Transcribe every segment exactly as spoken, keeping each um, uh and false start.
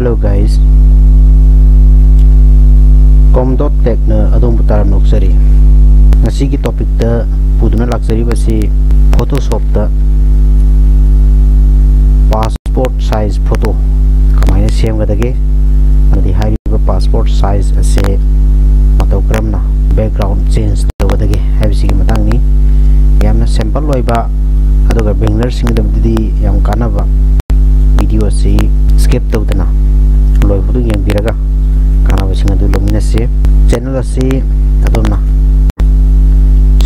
Hello guys, Com dot Tech ꯅ ꯑꯗꯣꯝꯕꯨ ꯇꯔꯥꯝꯅ ꯑꯣꯛꯆꯔꯤ꯫ ꯉꯁꯤꯒꯤ topic ꯇ ꯄꯨꯗꯨꯅ ꯂꯥꯛꯆꯔꯤꯕꯁꯤ Photoshop ꯇ passport size photo ꯀꯃꯥꯏꯅ ꯁꯦꯝꯒꯗꯒꯦ, ꯑꯃꯗꯤ ꯍꯥꯏꯔꯤꯕ passport size ꯑꯁꯦ ꯃꯇꯧ ꯀꯔꯝꯅ background change ꯇꯧꯒꯗꯒꯦ ꯍꯥꯏꯕꯁꯤꯒꯤ ꯃꯇꯥꯡꯅꯤ꯫ ꯌꯥꯝꯅ simple ꯑꯣꯏꯕ, ꯑꯗꯨꯒ beginner ꯁꯤꯡꯒꯤꯗꯃꯛꯇꯗꯤ ꯌꯥꯝ ꯀꯥꯟꯅꯕ video ꯑꯁꯤ skip ꯇꯧꯗꯅ ꯂꯣꯏꯕꯗꯨ ꯌꯦꯡꯕꯤꯔꯒ ꯀꯥꯟꯅꯕꯁꯤꯡ ꯑꯗꯨ ꯂꯧꯃꯤꯟꯅꯁꯤ꯫ Channel ꯑꯁꯤ ꯑꯗꯣꯝꯅ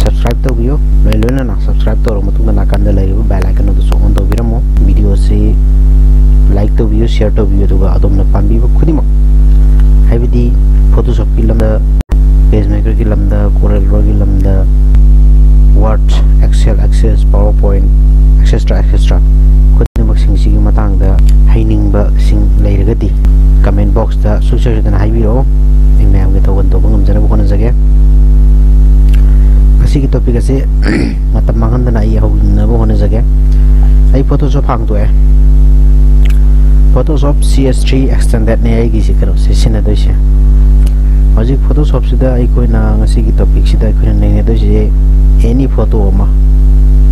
subscribe ꯇꯧꯕꯤꯌꯨ꯫ ꯂꯣꯏ ꯂꯣꯏꯅꯅ subscribe ꯇꯧꯔꯕ ꯃꯇꯨꯡꯗ ꯅꯥꯀꯟꯗ ꯂꯩꯔꯤꯕ bell icon ꯑꯗꯨꯁꯨ on ꯇꯧꯕꯤꯔꯝꯃꯨ꯫ Video ꯑꯁꯤ like ꯇꯧꯕꯤꯌꯨ, share ꯇꯧꯕꯤꯌꯨ, ꯑꯗꯨꯒ ꯑꯗꯣꯝꯅ ꯄꯥꯝꯕꯤꯕ ꯈꯨꯗꯤꯡꯃꯛ, ꯍꯥꯏꯕꯗꯤ Photoshop ꯀꯤ ꯂꯝꯗ, PageMaker ꯒꯤ ꯂꯝꯗ, CorelDRAW ꯒꯤ ꯂꯝꯗ, Word, Excel, Access, PowerPoint, et cetera, et cetera ꯈꯨꯗꯤꯡꯃꯛꯁꯤꯡꯁꯤꯒꯤ ꯃꯇꯥꯡꯗ ꯍꯩꯅꯤꯡꯕꯁꯤꯡ ꯂꯩꯔꯒꯗꯤ comment box ꯇ ꯁꯨꯡꯁꯣꯏ ꯁꯣꯏꯗꯅ ꯍꯥꯏꯕꯤꯔꯛꯑꯣ꯫ ꯑꯩ ꯃꯌꯥꯝꯒꯤ ꯊꯧꯒꯜ ꯇꯧꯕ ꯉꯝꯖꯅꯕ ꯍꯣꯠꯅꯖꯒꯦ꯫ ꯉꯁꯤꯒꯤ topic ꯑꯁꯤ ꯃꯇꯝ ꯃꯥꯡꯍꯟꯗꯅ ꯑꯩ ꯍꯧꯅꯕ ꯍꯣꯠꯅꯖꯒꯦ꯫ ꯑꯩ Photoshop ꯍꯥꯡꯗꯣꯛꯑꯦ꯫ Photoshop C S three Extended ꯅꯦ ꯑꯩꯒꯤꯁꯤ ꯀꯩꯅꯣꯁꯦ ꯁꯤꯖꯤꯟꯅꯗꯣꯏꯁꯦ꯫ ꯍꯧꯖꯤꯛ Photoshop ꯁꯤꯗ ꯑꯩꯈꯣꯏꯅ ꯉꯁꯤꯒꯤ topic ꯁꯤꯗ ꯑꯩꯈꯣꯏꯅ ꯅꯩꯅꯗꯣꯏꯁꯦ any photo ꯑꯃ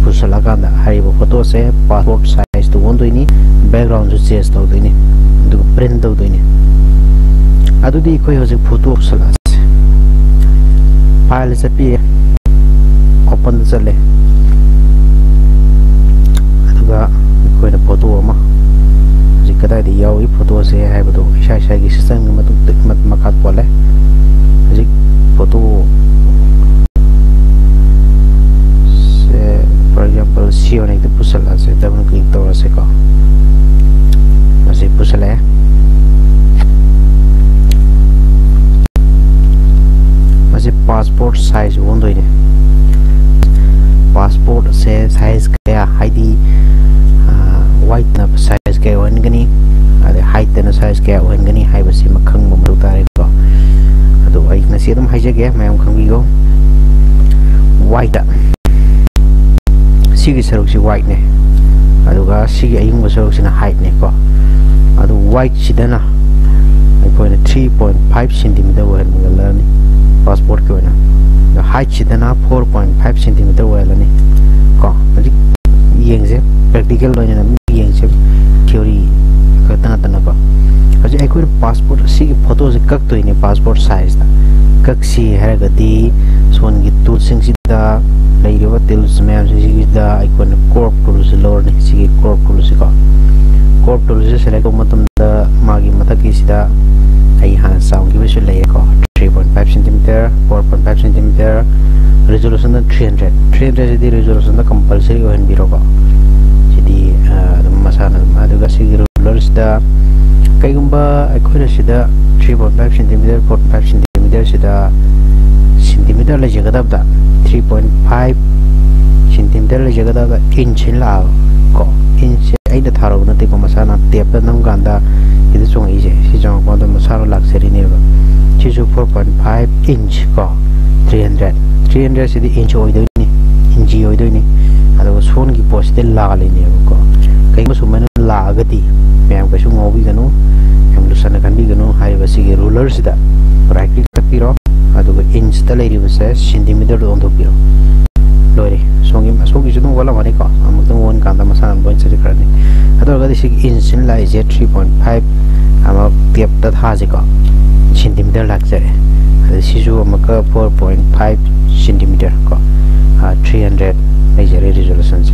ꯄꯨꯁꯜꯂꯀꯥꯟꯗ ꯍꯥꯏꯔꯤꯕ photo ꯁꯦ passport size ꯇ ꯑꯣꯟꯗꯣꯏꯅꯤ, background ꯁꯨ change ꯇꯧꯗꯣꯏꯅꯤ, ꯑꯗꯨꯒ print ꯇꯧꯗꯣꯏꯅꯤ꯫ ꯑꯗꯨꯗꯤ ꯑꯩꯈꯣꯏ ꯍꯧꯖꯤꯛ photo ꯄꯨꯁꯜꯂꯛꯑꯁꯦ꯫ File ꯗ ꯆꯠꯄꯤꯔꯦ, open ꯗ ꯆꯠꯂꯦ, ꯑꯗꯨꯒ ꯑꯩꯈꯣꯏꯅ photo ꯑꯃ ꯍꯧꯖꯤꯛ ꯀꯗꯥꯏꯗ ꯌꯥꯎꯔꯤ photo ꯁꯦ ꯍꯥꯏꯕꯗꯨ ꯏꯁꯥ ꯏꯁꯥꯒꯤ system ꯒꯤ ꯃꯇꯨꯡ ꯃꯈꯥ ꯄꯣꯜꯂꯦ꯫ ꯍꯧꯖꯤꯛ photo ꯁꯦ, for example, ꯁꯤ ꯑꯣꯏꯅ ꯍꯦꯛꯇ ꯄꯨꯁꯜꯂꯛꯑꯁꯦ, double click ꯇꯧꯔꯁꯦꯀꯣ꯫ ꯃꯁꯤ ꯄꯨꯁꯜꯂꯛꯑꯦ꯫ ꯃꯁꯤ passport size ꯑꯣꯟꯗꯣꯏꯅꯦ꯫ Passport ꯁꯦ size ꯀꯌꯥ, ꯍꯥꯏꯗꯤ, ꯑ, wide ꯅ size ꯀꯌꯥ ꯑꯣꯏꯍꯟꯒꯅꯤ, ꯑꯗꯩ height ꯇꯅ size ꯀꯌꯥ ꯑꯣꯏꯍꯟꯒꯅꯤ ꯍꯥꯏꯕꯁꯤꯃ ꯈꯪꯕ ꯃꯊꯧ ꯇꯥꯔꯦꯀꯣ꯫ ꯑꯗꯣ ꯑꯩ ꯉꯁꯤ ꯑꯗꯨꯝ ꯍꯥꯏꯖꯒꯦ, ꯃꯌꯥꯝ ꯈꯪꯕꯤꯌꯨ꯫ Wide ꯇ ꯁꯤꯒꯤ ꯁꯔꯨꯛꯁꯤ wide ꯅꯦ, ꯑꯗꯨꯒ ꯁꯤꯒꯤ ꯑꯌꯨꯡꯕ ꯁꯔꯨꯛꯁꯤꯅ height ꯅꯦꯀꯣ꯫ ꯑꯗꯨ ꯋꯥꯏꯠꯁꯤꯗꯅ ꯑꯩꯈꯣꯏꯅ ꯊ꯭ꯔꯤ ꯄꯣꯏꯟ ꯐꯥꯏꯚ ꯁꯦꯟꯇꯤꯃꯤꯇꯔ ꯑꯣꯏꯍꯟꯒꯗꯕꯅꯤ ꯄꯥꯁꯄꯣꯔꯠꯀꯤ ꯑꯣꯏꯅ꯫ ꯑꯗꯣ ꯍꯥꯏꯠꯁꯤꯗꯅ ꯐꯣꯔ ꯄꯣꯏꯟ ꯐꯥꯏꯚ ꯁꯦꯟꯇꯤꯃꯤꯇꯔ ꯑꯣꯏꯍꯜꯂꯅꯤ ꯀꯣ꯫ ꯍꯧꯖꯤꯛ ꯌꯦꯡꯁꯦ, ꯄ꯭ꯔꯦꯛꯇꯤꯀꯦꯜ ꯑꯣꯏꯅ ꯑꯗꯨꯝ ꯌꯦꯡꯁꯦ, ꯊꯤꯑꯣꯔꯤ ꯈꯛꯇ ꯅꯠꯇꯅꯀꯣ꯫ ꯍꯧꯖꯤꯛ ꯑꯩꯈꯣꯏꯅ ꯄꯥꯁꯄꯣꯔꯠ ꯑꯁꯤꯒꯤ ꯐꯣꯇꯣꯁꯦ ꯀꯛꯇꯣꯏꯅꯦ ꯄꯥꯁꯄꯣꯔꯠ ꯁꯥꯏꯖꯇ꯫ ꯀꯛꯁꯤ ꯍꯥꯏꯔꯒꯗꯤ ꯁꯣꯟꯒꯤ ꯇꯨꯜꯁꯤꯡꯁꯤꯗ ꯂꯩꯔꯤꯕ ꯇꯨꯜꯁ ꯃꯌꯥꯝꯁꯤꯡꯁꯤꯗ ꯑꯩꯈꯣꯏꯅ ꯀ꯭ꯔꯣꯞ ꯇꯨꯜꯁꯤ ꯂꯧꯔꯅꯤ꯫ ꯁꯤꯒꯤ ꯀ꯭ꯔꯣꯞ ꯇꯨꯜꯁꯤꯀꯣ, ꯀ꯭ꯔꯣꯞ ꯇꯨꯜꯁꯤ ꯁꯦꯂꯦꯛ ꯇꯧꯕ ꯃꯇꯝꯗ ꯃꯥꯒꯤ ꯃꯊꯛꯀꯤꯁꯤꯗ ꯑꯩ ꯍꯥꯟꯅ ꯆꯥꯎꯈꯤꯕꯁꯨ ꯂꯩꯔꯦꯀꯣ, three point five centimetre, four point five centimetre, ꯔꯤꯖꯣꯂꯨꯁꯟꯗ ꯊ꯭ꯔꯤ ꯍꯟꯗ꯭ꯔꯦꯠ꯫ ꯊ꯭ꯔꯤ ꯍꯟꯗ꯭ꯔꯦꯠꯁꯤꯗꯤ ꯔꯤꯖꯣꯂꯨꯁꯟꯗ ꯀꯝꯄꯜꯁꯔꯤ ꯑꯣꯏꯍꯟꯕꯤꯔꯣꯀꯣ꯫ ꯁꯤꯗꯤ ꯑ, ꯑꯗꯨꯝ ꯃꯁꯥꯅ ꯑꯗꯨꯝ꯫ ꯑꯗꯨꯒ ꯁꯤꯒꯤ ꯔꯨꯂꯔꯁꯤꯗ ꯀꯩꯒꯨꯝꯕ ꯑꯩꯈꯣꯏꯅ ꯁꯤꯗ three point five centimetre, four point five ꯁꯦꯟꯇꯤꯃꯤꯇꯔꯁꯤꯗ ꯁꯦꯟꯇꯤꯃꯤꯇꯔ ꯂꯩꯖꯒꯗꯕꯗ, ꯊ꯭ꯔꯤ ꯄꯣꯏꯟ ꯐꯥꯏꯚ ꯁꯦꯟꯇꯤꯃꯤꯇꯔ ꯂꯩꯖꯒꯗꯕꯗ ꯏꯟꯆ ꯑꯅ ꯂꯥꯛꯑꯕ ꯀꯣ꯫ ꯏꯟꯆꯁꯦ ꯑꯩꯅ ꯊꯥꯔꯨꯕ ꯅꯠꯇꯦꯀꯣ, ꯃꯁꯥꯅ ꯇꯦꯞꯇ ꯅꯝꯀꯥꯟꯗ ꯁꯤꯗ ꯆꯣꯡꯉꯛꯏꯁꯦ, ꯁꯤ ꯆꯣꯡꯉꯛꯄꯗ ꯃꯁꯥꯅ ꯂꯥꯛꯆꯔꯤꯅꯦꯕ꯫ ꯁꯤꯁꯨ ꯐꯣꯔ ꯄꯣꯏꯟ ꯐꯥꯏꯚ ꯏꯟꯆ ꯀꯣ, ꯊ꯭ꯔꯤ ꯍꯟꯗ꯭ꯔꯦꯠ꯫ ꯊ꯭ꯔꯤ ꯍꯟꯗ꯭ꯔꯦꯠꯁꯤꯗꯤ ꯏꯟꯆ ꯑꯣꯏꯗꯣꯏꯅꯤ, ꯏꯟꯆꯤ ꯑꯣꯏꯗꯣꯏꯅꯤ꯫ ꯑꯗꯨꯒ ꯁꯣꯟꯒꯤ ꯄꯣꯠꯁꯤꯗ ꯂꯥꯜꯂꯤꯅꯦꯕꯀꯣ꯫ ꯀꯩꯒꯨꯝꯕ ꯁꯨꯃꯥꯏꯅ ꯂꯥꯛꯑꯒꯗꯤ ꯃꯌꯥꯝ ꯀꯩꯁꯨ ꯉꯥꯎꯕꯤꯒꯅꯨ, ꯌꯥꯝ ꯂꯨꯁꯟꯅ ꯈꯟꯕꯤꯒꯅꯨ꯫ ꯍꯥꯏꯔꯤꯕ ꯁꯤꯒꯤ ꯔꯨꯂꯔꯁꯤꯗ ꯔꯥꯏꯠ ꯀ꯭ꯂꯤꯛ ꯇꯛꯄꯤꯔꯣ, ꯑꯗꯨꯒ ꯏꯟꯆꯇ ꯂꯩꯔꯤꯕꯁꯦ ꯁꯦꯟꯇꯤꯃꯤꯇꯔꯗ ꯑꯣꯟꯊꯣꯛꯄꯤꯔꯣ꯫ ꯂꯣꯏꯔꯦ꯫ ꯁꯣꯝꯒꯤ, ꯁꯣꯝꯒꯤꯁꯨ ꯑꯗꯨꯝ ꯑꯣꯜꯂꯝꯃꯅꯤꯀꯣ, ꯑꯃꯨꯛꯇꯪ ꯑꯣꯟꯀꯥꯟꯗ ꯃꯁꯥꯅ ꯂꯣꯏ ꯆꯠꯈ꯭ꯔꯅꯤ꯫ ꯑꯗꯨ ꯑꯣꯏꯔꯒꯗꯤ ꯁꯤꯒꯤ ꯏꯟꯆꯁꯤꯅ ꯂꯥꯛꯏꯁꯦ ꯊ꯭ꯔꯤ ꯄꯣꯏꯟ ꯐꯥꯏꯚ ꯑꯃ ꯇꯦꯞꯇ ꯊꯥꯁꯤꯀꯣ, ꯁꯦꯟꯇꯤꯃꯤꯇꯔ ꯂꯥꯛꯆꯔꯦ꯫ ꯑꯗ ꯁꯤꯁꯨ ꯑꯃꯨꯛꯀ ꯐꯣꯔ ꯄꯣꯏꯟ ꯐꯥꯏꯚ ꯁꯦꯟꯇꯤꯃꯤꯇꯔ ꯀꯣ, ꯊ꯭ꯔꯤ ꯍꯟꯗ꯭ꯔꯦꯠ ꯂꯩꯖꯔꯦ ꯔꯤꯖꯣꯂꯨꯁꯟꯁꯦ꯫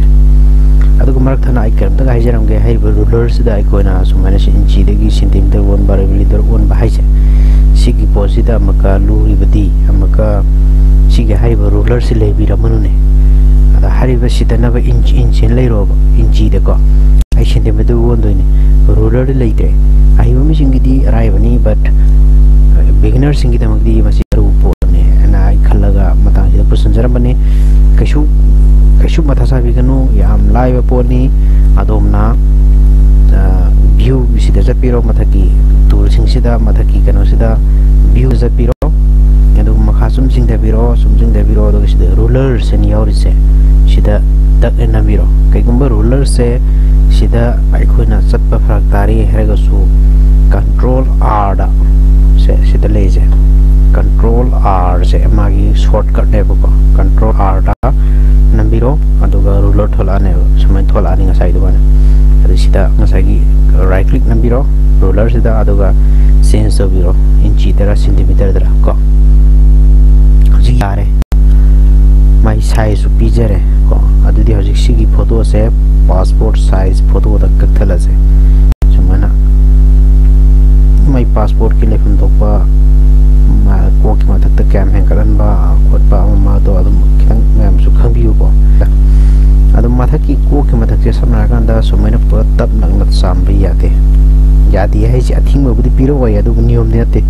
ꯑꯗꯨꯒ ꯃꯔꯛ ꯊꯠꯅ ꯑꯩ ꯀꯔꯤꯝꯇꯒ ꯍꯥꯏꯖꯔꯝꯒꯦ, ꯍꯥꯏꯔꯤꯕ ꯔꯨꯂꯔꯁꯤꯗ ꯑꯩꯈꯣꯏꯅ ꯁꯨꯃꯥꯏꯅ ꯁꯤ ꯏꯟꯆꯤꯗꯒꯤ ꯁꯦꯟꯇꯤꯃꯤꯇꯔ ꯑꯣꯟꯕ, ꯃꯤꯂꯤꯃꯤꯇꯔ ꯑꯣꯟꯕ ꯍꯥꯏꯁꯦ, ꯁꯤꯒꯤ ꯄꯣꯠꯁꯤꯗ ꯑꯃꯨꯛꯀ ꯂꯨꯔꯤꯕꯗꯤ ꯑꯃꯨꯛꯀ ꯁꯤꯒꯤ ꯍꯥꯏꯔꯤꯕ ꯔꯨꯂꯔꯁꯤ ꯂꯩꯕꯤꯔꯝꯃꯅꯨꯅꯦ꯫ ꯑꯗ ꯍꯥꯏꯔꯤꯕ ꯁꯤꯗꯅꯕ ꯏꯟꯆ, ꯏꯟꯆ ꯑꯅ ꯂꯩꯔꯣꯕ, ꯏꯟꯆꯤꯗꯀꯣ꯫ ꯑꯩ ꯁꯦꯟꯇꯤꯃꯤꯇꯔ ꯑꯣꯟꯗꯣꯏꯅꯤ, ꯔꯨꯂꯔꯗꯤ ꯂꯩꯇ꯭ꯔꯦ꯫ ꯑꯍꯩꯕ ꯃꯤꯁꯤꯡꯒꯤꯗꯤ ꯑꯔꯥꯏꯕꯅꯤ, but ꯕꯤꯒꯤꯅꯔꯁꯤꯡꯒꯤꯗꯃꯛꯇꯤ ꯃꯁꯤ ꯑꯔꯨꯕ ꯄꯣꯠꯅꯦ ꯍꯥꯏꯅ ꯑꯩ ꯈꯜꯂꯒ ꯃꯇꯥꯡꯁꯤꯗ ꯄꯨꯁꯤꯟꯖꯔꯝꯕꯅꯤ꯫ ꯀꯩꯁꯨ, ꯀꯩꯁꯨ ꯃꯊꯥ ꯁꯥꯕꯤꯒꯅꯨ, ꯌꯥꯝ ꯂꯥꯏꯕ ꯄꯣꯠꯅꯤ꯫ ꯑꯗꯣꯝꯅ, ꯑ, ꯚ꯭ꯌꯨꯁꯤꯗ ꯆꯠꯄꯤꯔꯣ, ꯃꯊꯛꯀꯤ ꯇꯨꯜꯁꯤꯡꯁꯤꯗ, ꯃꯊꯛꯀꯤ ꯀꯩꯅꯣꯁꯤꯗ ꯚ꯭ꯌꯨ ꯆꯠꯄꯤꯔꯣ꯫ ꯑꯗꯨꯒ ꯃꯈꯥ ꯁꯨꯝ ꯆꯤꯡꯊꯕꯤꯔꯛꯑꯣ, ꯁꯨꯝ ꯆꯤꯡꯊꯕꯤꯔꯛꯑꯣ, ꯑꯗꯨꯒ ꯁꯤꯗ ꯔꯨꯂꯔꯁ ꯑꯅ ꯌꯥꯎꯔꯤꯁꯦ, ꯁꯤꯗ ꯇꯛꯅ ꯅꯝꯕꯤꯔꯣ꯫ ꯀꯩꯒꯨꯝꯕ ꯔꯨꯂꯔꯁꯦ ꯁꯤꯗ ꯑꯩꯈꯣꯏꯅ ꯆꯠꯄ ꯐꯔꯛ ꯇꯥꯔꯦ ꯍꯥꯏꯔꯒꯁꯨ, ꯀꯟꯇ꯭ꯔꯣꯜ ꯑꯥꯔꯗ, ꯁꯦ ꯁꯤꯗ ꯂꯩꯁꯦ, ꯀꯟꯇ꯭ꯔꯣꯜ ꯑꯥꯔꯁꯦ ꯃꯥꯒꯤ ꯁꯣꯔꯠꯀꯠꯅꯦꯕꯀꯣ꯫ ꯀꯟꯇ꯭ꯔꯣꯜ ꯑꯥꯔꯗ ꯅꯝꯕꯤꯔꯣ, ꯑꯗꯨꯒ ꯔꯨꯂꯔ ꯊꯣꯛꯂꯛꯑꯅꯦꯕ, ꯁꯨꯃꯥꯏꯅ ꯊꯣꯛꯂꯛꯑꯅꯤ ꯉꯁꯥꯏ ꯑꯗꯨꯃꯥꯏꯅ꯫ ꯑꯗꯨ ꯁꯤꯗ ꯉꯁꯥꯏꯒꯤ ꯔꯥꯏꯠ ꯀ꯭ꯂꯤꯛ ꯅꯝꯕꯤꯔꯣ ꯔꯨꯂꯔꯁꯤꯗ, ꯑꯗꯨꯒ ꯆꯦꯟꯖ ꯇꯧꯕꯤꯔꯣ, ꯏꯟꯆꯤ ꯇꯔꯥ, ꯁꯦꯟꯇꯤꯃꯤꯇꯔ ꯇꯔꯥ ꯀꯣ꯫ ꯍꯧꯖꯤꯛ ꯌꯥꯔꯦ, ꯃꯥꯏ ꯁꯥꯏꯖꯁꯨ ꯄꯤꯖꯔꯦ ꯀꯣ꯫ ꯑꯗꯨꯗꯤ ꯍꯧꯖꯤꯛ ꯁꯤꯒꯤ ꯐꯣꯇꯣꯁꯦ ꯄꯥꯁꯄꯣꯔꯠ ꯁꯥꯏꯖ ꯐꯣꯇꯣꯗ ꯀꯛꯊꯠꯂꯁꯦ꯫ ꯁꯨꯃꯥꯏꯅ ꯃꯥꯏ ꯄꯥꯁꯄꯣꯔꯠꯀꯤ ꯂꯩꯐꯝ ꯊꯣꯛꯄ, ꯃꯥ-, ꯀꯣꯛꯀꯤ ꯃꯊꯛꯇ ꯀꯌꯥꯝ ꯍꯦꯟꯒꯠꯍꯟꯕ ꯈꯣꯠꯄ ꯑꯃ ꯑꯃꯗꯣ ꯑꯗꯨꯝ ꯈꯤꯇꯪ ꯃꯌꯥꯝꯁꯨ ꯈꯪꯕꯤꯌꯨꯀꯣ꯫ ꯑꯗꯨꯝ ꯃꯊꯛꯀꯤ ꯀꯣꯛꯀꯤ ꯃꯊꯛꯁꯦ ꯁꯝꯅ ꯍꯥꯏꯔꯀꯥꯟꯗ ꯁꯨꯃꯥꯏꯅ ꯄꯨꯔꯥ ꯇꯞ ꯅꯛꯅ ꯆꯥꯝꯕ ꯌꯥꯗꯦ꯫ ꯌꯥꯗꯦ ꯍꯥꯏꯁꯦ ꯑꯊꯤꯡꯕꯕꯨꯗꯤ ꯄꯤꯔꯛꯑꯣꯏ, ꯑꯗꯨꯕꯨ ꯅꯤꯌꯣꯝꯗꯤ ꯅꯠꯇꯦ꯫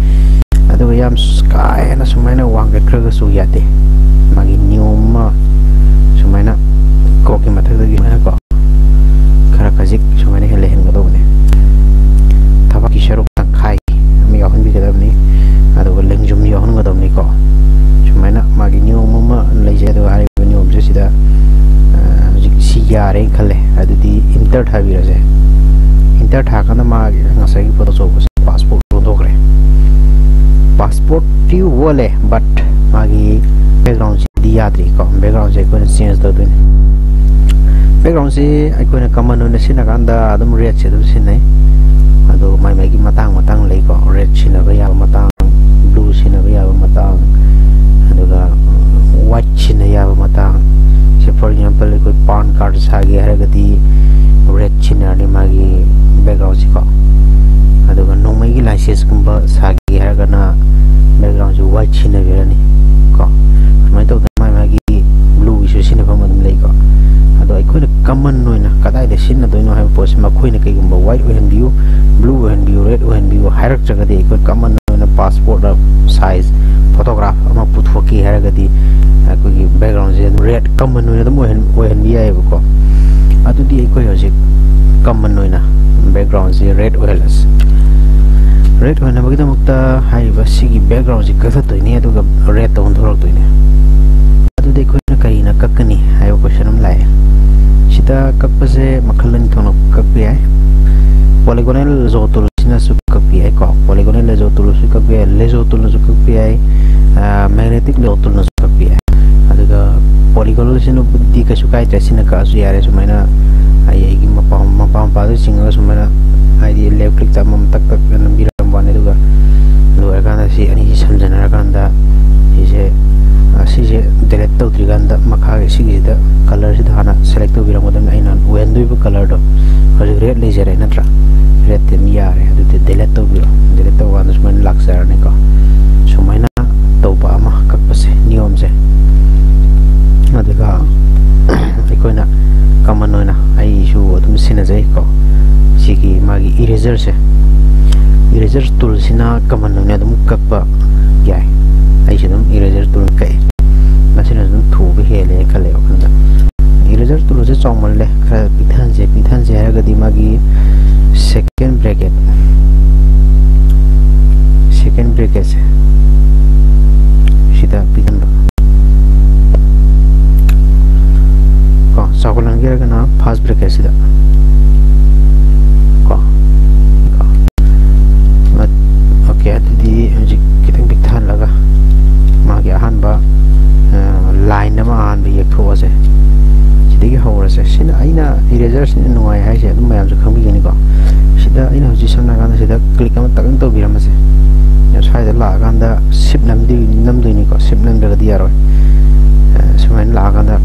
ꯑꯗꯨꯒ ꯌꯥꯝ ꯀꯥ ꯍꯦꯟꯅ ꯁꯨꯃꯥꯏꯅ ꯋꯥꯡꯈꯠꯈ꯭ꯔꯒꯁꯨ ꯌꯥꯗꯦ꯫ ꯃꯥꯒꯤ ꯅꯤꯌꯣꯝ ꯑꯃ ꯁꯨꯃꯥꯏꯅ ꯀꯣꯛꯀꯤ ꯃꯊꯛꯇꯒꯤ ꯁꯨꯃꯥꯏꯅ ꯀꯣ, ꯈꯔ ꯈꯖꯤꯛ ꯁꯨꯃꯥꯏꯅ ꯍꯦꯛ ꯂꯩꯍꯟꯒꯗꯧꯕꯅꯤ꯫ ꯊꯕꯛꯀꯤ ꯁꯔꯨꯛ ꯇꯪꯈꯥꯏ ꯑꯃ ꯌꯥꯎꯍꯟꯕꯤꯒꯗꯕꯅꯤ, ꯑꯗꯨꯒ ꯂꯦꯡꯖꯨꯝ ꯌꯥꯎꯍꯟꯒꯗꯕꯅꯤꯀꯣ꯫ ꯁꯨꯃꯥꯏꯅ ꯃꯥꯒꯤ ꯅꯤꯌꯣꯝ ꯑꯃ ꯂꯩꯖꯩ, ꯑꯗꯨꯒ ꯍꯥꯏꯔꯤꯕ ꯅꯤꯌꯣꯝꯁꯦ ꯁꯤꯗ, ꯑ, ꯍꯧꯖꯤꯛ ꯁꯤ ꯌꯥꯔꯦꯅ ꯈꯜꯂꯦ꯫ ꯑꯗꯨꯗꯤ ꯏꯟꯇꯔ ꯊꯥꯕꯤꯔꯁꯦ꯫ ꯏꯟꯇꯔ ꯊꯥꯀꯥꯟꯗ ꯃꯥꯒꯤ ꯉꯁꯥꯏꯒꯤ ꯐꯣꯇꯣ ꯑꯆꯧꯕꯁꯦ ꯄꯥꯁꯄꯣꯔꯠ ꯑꯣꯟꯊꯣꯛꯈ꯭ꯔꯦ꯫ ꯄꯥꯁꯄꯣꯔꯠꯇꯤ ꯑꯣꯜꯂꯦ, but ꯃꯥꯒꯤ ꯕꯦꯛꯒ꯭ꯔꯥꯎꯟꯁꯤꯗꯤ ꯌꯥꯗ꯭ꯔꯤꯀꯣ꯫ ꯕꯦꯛꯒ꯭ꯔꯥꯎꯟꯁꯦ ꯑꯩꯈꯣꯏꯅ ꯆꯦꯟꯖ ꯇꯧꯗꯣꯏꯅꯤ꯫ ꯕꯦꯛꯒ꯭ꯔꯥꯎꯟꯁꯤ ꯑꯩꯈꯣꯏꯅ ꯀꯃꯟ ꯑꯣꯏꯅ ꯁꯤꯖꯤꯟꯅꯀꯥꯟꯗ ꯑꯗꯨꯝ ꯔꯦꯗꯁꯦ ꯑꯗꯨꯝ ꯁꯤꯖꯤꯟꯅꯩ꯫ ꯑꯗꯣ ꯃꯥꯏ ꯃꯥꯏꯒꯤ ꯃꯇꯥꯡ ꯃꯇꯥꯡ ꯂꯩꯀꯣ꯫ ꯔꯦꯗ ꯁꯤꯖꯤꯟꯅꯕ ꯌꯥꯕ ꯃꯇꯥꯡ, ꯕ꯭ꯂꯨ ꯁꯤꯖꯤꯟꯅꯕ ꯌꯥꯕ ꯃꯇꯥꯡ, ꯑꯗꯨꯒ ꯋꯥꯏꯠ ꯁꯤꯖꯤꯟꯅ ꯌꯥꯕ ꯃꯇꯥꯡ꯫ ꯁꯦ, for example, ꯑꯩꯈꯣꯏ ꯄꯥꯟ ꯀꯥꯔꯗ ꯁꯥꯒꯦ ꯍꯥꯏꯔꯒꯗꯤ ꯔꯦꯗ ꯁꯤꯖꯤꯟꯅꯔꯅꯤ ꯃꯥꯒꯤ ꯕꯦꯛꯒ꯭ꯔꯥꯎꯟꯁꯤꯀꯣ꯫ ꯑꯗꯨꯒ ꯅꯣꯡꯃꯩꯒꯤ ꯂꯥꯏꯁꯦꯟꯁꯀꯨꯝꯕ ꯁꯥꯒꯦ ꯍꯥꯏꯔꯒꯅ ꯕꯦꯛꯒ꯭ꯔꯥꯎꯟꯁꯤ ꯋꯥꯏꯠ ꯁꯤꯖꯤꯟꯅꯕꯤꯔꯅꯤ ꯀꯣ꯫ ꯁꯨꯃꯥꯏꯅ ꯇꯧꯗꯅ ꯃꯥꯒꯤ ꯃꯥꯒꯤ ꯕ꯭ꯂꯨꯒꯤꯁꯨ ꯁꯤꯖꯤꯟꯅꯐꯝ ꯑꯗꯨꯝ ꯂꯩꯀꯣ꯫ ꯑꯗꯣ ꯑꯩꯈꯣꯏꯅ ꯀꯃꯟ ꯑꯣꯏꯅ ꯀꯗꯥꯏꯗ ꯁꯤꯖꯤꯟꯅꯗꯣꯏꯅꯣ ꯍꯥꯏꯕ ꯄꯣꯠꯁꯤ, ꯃꯈꯣꯏꯅ ꯀꯩꯒꯨꯝꯕ ꯋꯥꯏꯠ ꯑꯣꯏꯍꯟꯕꯤꯌꯨ, ꯕ꯭ꯂꯨ ꯑꯣꯏꯍꯟꯕꯤꯌꯨ, ꯔꯦꯗ ꯑꯣꯏꯍꯟꯕꯤꯌꯨ ꯍꯥꯏꯔꯛꯇ꯭ꯔꯒꯗꯤ, ꯑꯩꯈꯣꯏ ꯀꯃꯟ ꯑꯣꯏꯅ ꯄꯥꯁꯄꯣꯔꯠ ꯁꯥꯏꯖ ꯐꯣꯇꯣꯒ꯭ꯔꯥꯐ ꯑꯃ ꯄꯨꯊꯣꯛꯀꯦ ꯍꯥꯏꯔꯒꯗꯤ, ꯑꯩꯈꯣꯏꯒꯤ ꯕꯦꯛꯒ꯭ꯔꯥꯎꯟꯁꯦ ꯑꯗꯨꯝ ꯔꯦꯗ ꯀꯃꯟ ꯑꯣꯏꯅ ꯑꯗꯨꯝ ꯑꯣꯏꯍꯟ-, ꯑꯣꯏꯍꯟꯕ ꯌꯥꯏꯑꯕꯀꯣ꯫ ꯑꯗꯨꯗꯤ ꯑꯩꯈꯣꯏ ꯍꯧꯖꯤꯛ ꯀꯃꯟ ꯑꯣꯏꯅ ꯕꯦꯛꯒ꯭ꯔꯥꯎꯟꯁꯦ ꯔꯦꯗ ꯑꯣꯏꯍꯜꯂꯁꯤ꯫ ꯔꯦꯗ ꯑꯣꯏꯍꯟꯅꯕꯒꯤꯗꯃꯛꯇ ꯍꯥꯏꯔꯤꯕ ꯁꯤꯒꯤ ꯕꯦꯛꯒ꯭ꯔꯥꯎꯟꯁꯦ ꯀꯛꯊꯠꯇꯣꯏꯅꯤ, ꯑꯗꯨꯒ ꯔꯦꯗꯇ ꯑꯣꯟꯊꯣꯔꯛꯇꯣꯏꯅꯤ꯫ ꯑꯗꯨꯗꯤ ꯑꯩꯈꯣꯏꯅ ꯀꯔꯤꯅ ꯀꯛꯀꯅꯤ ꯍꯥꯏꯕ ꯀꯣꯏꯁꯟ ꯑꯃ ꯂꯥꯛꯑꯦ꯫ ꯁꯤꯗ ꯀꯛꯄꯁꯦ ꯃꯈꯜ ꯑꯅꯤ ꯊꯣꯛꯅ ꯀꯛꯄ ꯌꯥꯏ꯫ Polygonal lasso tool ꯁꯤꯅꯁꯨ ꯀꯛꯄ ꯌꯥꯏꯀꯣ꯫ Polygonal lasso tool ꯁꯨ ꯀꯛꯄ ꯌꯥꯏ, lasso tool ꯅꯁꯨ ꯀꯛꯄ ꯌꯥꯏ, ꯑ, magnetic lasso tool ꯅꯁꯨ ꯀꯛꯄ ꯌꯥꯏ꯫ ꯑꯗꯨꯒ polygonal ꯁꯤꯅꯕꯨꯗꯤ ꯀꯩꯁꯨ ꯀꯥꯏꯗ꯭ꯔꯦ, ꯁꯤꯅ ꯀꯛꯑꯁꯨ ꯌꯥꯔꯦ꯫ ꯁꯨꯃꯥꯏꯅ ꯑꯩ, ꯑꯩꯒꯤ ꯃꯄꯥ, ꯃꯄꯥ ꯃꯄꯥꯗ ꯆꯤꯡꯉꯒ ꯁꯨꯃꯥꯏꯅ, ꯍꯥꯏꯗꯤ, left click ꯇ ꯑꯃꯃꯝ ꯇꯛ ꯇꯛ ꯅꯝꯕꯤꯔꯝꯕ ꯋꯥꯅꯤ꯫ ꯑꯗꯨꯒ ꯂꯣꯏꯔꯀꯥꯟꯗ ꯁꯤ ꯑꯅꯤꯁꯤ ꯁꯝꯖꯟꯅꯔꯀꯥꯟꯗ ꯁꯤꯁꯦ, ꯑ, ꯁꯤꯁꯦ delete ꯇꯧꯗ꯭ꯔꯤꯀꯥꯟꯗ ꯃꯈꯥꯒꯤ ꯁꯤꯒꯤꯁꯤꯗ colour ꯁꯤꯗ ꯍꯥꯟꯅ select ꯇꯧꯕꯤꯔꯝꯒꯗꯕꯅꯤ꯫ ꯑꯩꯅ ꯑꯣꯏꯍꯟꯗꯣꯏꯕ colour ꯗꯣ ꯍꯧꯖꯤꯛ red ꯂꯩꯖꯔꯦ ꯅꯠꯇ꯭ꯔꯥ? Red ꯇꯤ ꯑꯗꯨꯝ ꯌꯥꯔꯦ꯫ ꯑꯗꯨꯗꯤ delete ꯇꯧꯕꯤꯔꯣ꯫ Delete ꯇꯧꯕ ꯀꯥꯟꯗ ꯁꯨꯃꯥꯏꯅ ꯂꯥꯛꯆꯔꯅꯤꯀꯣ꯫ ꯁꯨꯃꯥꯏꯅ ꯇꯧꯕ ꯑꯃ ꯀꯛꯄꯁꯦ, ꯅꯤꯌꯣꯝꯁꯦ꯫ ꯑꯗꯨꯒ ꯑꯩꯈꯣꯏꯅ common ꯑꯣꯏꯅ ꯑꯩꯁꯨ ꯑꯗꯨꯝ ꯁꯤꯖꯤꯟꯅꯖꯩꯀꯣ, ꯁꯤꯒꯤ ꯃꯥꯒꯤ eraser ꯁꯦ꯫ Eraser tool ꯁꯤꯅ common ꯑꯣꯏꯅ ꯑꯗꯨꯝ ꯀꯛꯄ ꯌꯥꯏ꯫ ꯑꯩꯁꯨ ꯑꯗꯨꯝ eraser tool ꯀꯛꯑꯦ꯫ ꯃꯁꯤꯅ ꯑꯗꯨꯝ ꯊꯨꯕ ꯍꯦꯜꯂꯦ ꯈꯜꯂꯦ ꯋꯥꯈꯜꯗ꯫ Eraser tool ꯁꯦ ꯆꯥꯎꯃꯜꯂꯦ, ꯈꯔ ꯄꯤꯛꯊꯍꯟꯁꯦ꯫ ꯄꯤꯛꯊꯍꯟꯁꯦ ꯍꯥꯏꯔꯒꯗꯤ ꯃꯥꯒꯤ second bracket, second bracket ꯁꯦ ꯁꯤꯗ ꯄꯤꯛꯍꯟꯕ ꯀꯣ꯫ ꯆꯥꯎꯈꯠꯍꯟꯒꯦ ꯍꯥꯏꯔꯒꯅ first bracket ꯁꯤꯗ ꯀꯣ, ꯀꯣ꯫ OK, ꯑꯗꯨꯗꯤ ꯍꯧꯖꯤꯛ ꯈꯤꯇꯪ ꯄꯤꯛꯊꯍꯜꯂꯒ ꯃꯥꯒꯤ ꯑꯍꯥꯟꯕ, ꯑ, line ꯑꯃ ꯑꯍꯥꯟꯕ ꯌꯦꯛꯊꯣꯛꯑꯁꯦ꯫ ꯁꯤꯗꯒꯤ ꯍꯧꯔꯁꯦ꯫ ꯁꯤꯅ ꯑꯩꯅ eraser ꯁꯤꯅ ꯅꯨꯡꯉꯥꯏ ꯍꯥꯏꯁꯦ ꯑꯗꯨꯝ ꯃꯌꯥꯝꯁꯨ ꯈꯪꯕꯤꯒꯅꯤꯀꯣ꯫ ꯁꯤꯗ ꯑꯩꯅ ꯍꯧꯖꯤꯛ ꯁꯝꯅ ꯍꯥꯏꯔꯀꯥꯟꯗ ꯁꯤꯗ click ꯑꯃꯇꯪ ꯇꯧꯕꯤꯔꯝꯃꯁꯦ꯫ ꯁ꯭ꯋꯥꯏꯗ ꯂꯥꯛꯑꯀꯥꯟꯗ shift ꯅꯝꯗꯣꯏ-, ꯅꯝꯗꯣꯏꯅꯤꯀꯣ꯫ Shift ꯅꯝꯗ꯭ꯔꯒꯗꯤ ꯌꯥꯔꯣꯏ꯫ ꯑ, ꯁꯨꯃꯥꯏꯅ ꯂꯥꯛꯑꯀꯥꯟꯗ